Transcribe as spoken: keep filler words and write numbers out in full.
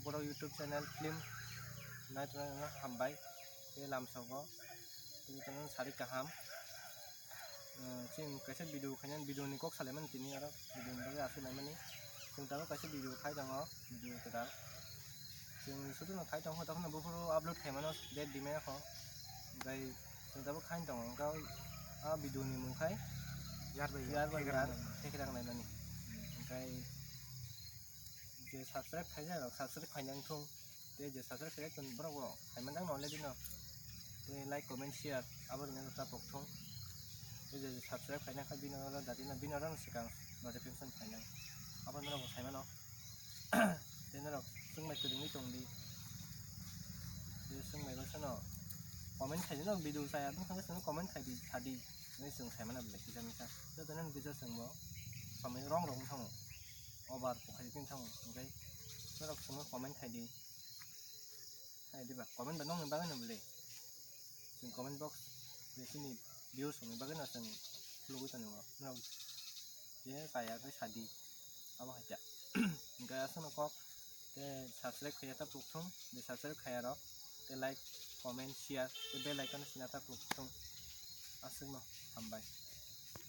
Borok YouTube channel film naitongna hambai tei lamsogo tei tongna sari kaham. Chwng kaisa video khainani, video ni kok salaimani tini oro video ni bagwi aswk naimani. Chwng tabuk kaisa video khai tongo, video kwtal. Chwng shooting no khai tongo, tamo buphuru upload khaimano date dimaya kho. Hwnkhe chwng tabuk khai tongo, hwnkhe a video ni mung khai Yar bai Yar bai Yar Yar. Thekrang naimani. Hwnkhe je subscribe khaijak rok subscribe khaina wngthung. Tei je subscribe khaijak tong borok bo khaimani jang no already no. Tei like, comment, share abo rwna ta pokthung. Tei je subscribe khaina kha bini oro dati no bini oro no swkang notification khainai. Abo norok bo khaimano. Tei norok swngbai kwrwngwi tong di. Tei swngbai baisano comment khai di, norok video chaya wng thangkhe chwngno comment khai di, sa di. Hwnwi chwng saimano belai kisa misa. Jotono kisa chwngbo samani wrong rok wng thango. Over bo khai di thango. Hwnkhe norok chwngno comment khai di. Hai diba, comment ba nokni bagwi no bwle. Chwng comment box je chini views rokni bagwi no chwng khulugwi tongo. Norok je chaya khe sadi. Abo hai khe. Hwnkhe aswkno kok tei subscribe khaiya ta pukthung, je subscribe khaiya rok tei like, comment, share tei bell icon sina ta pukthung. Aswkno hambai.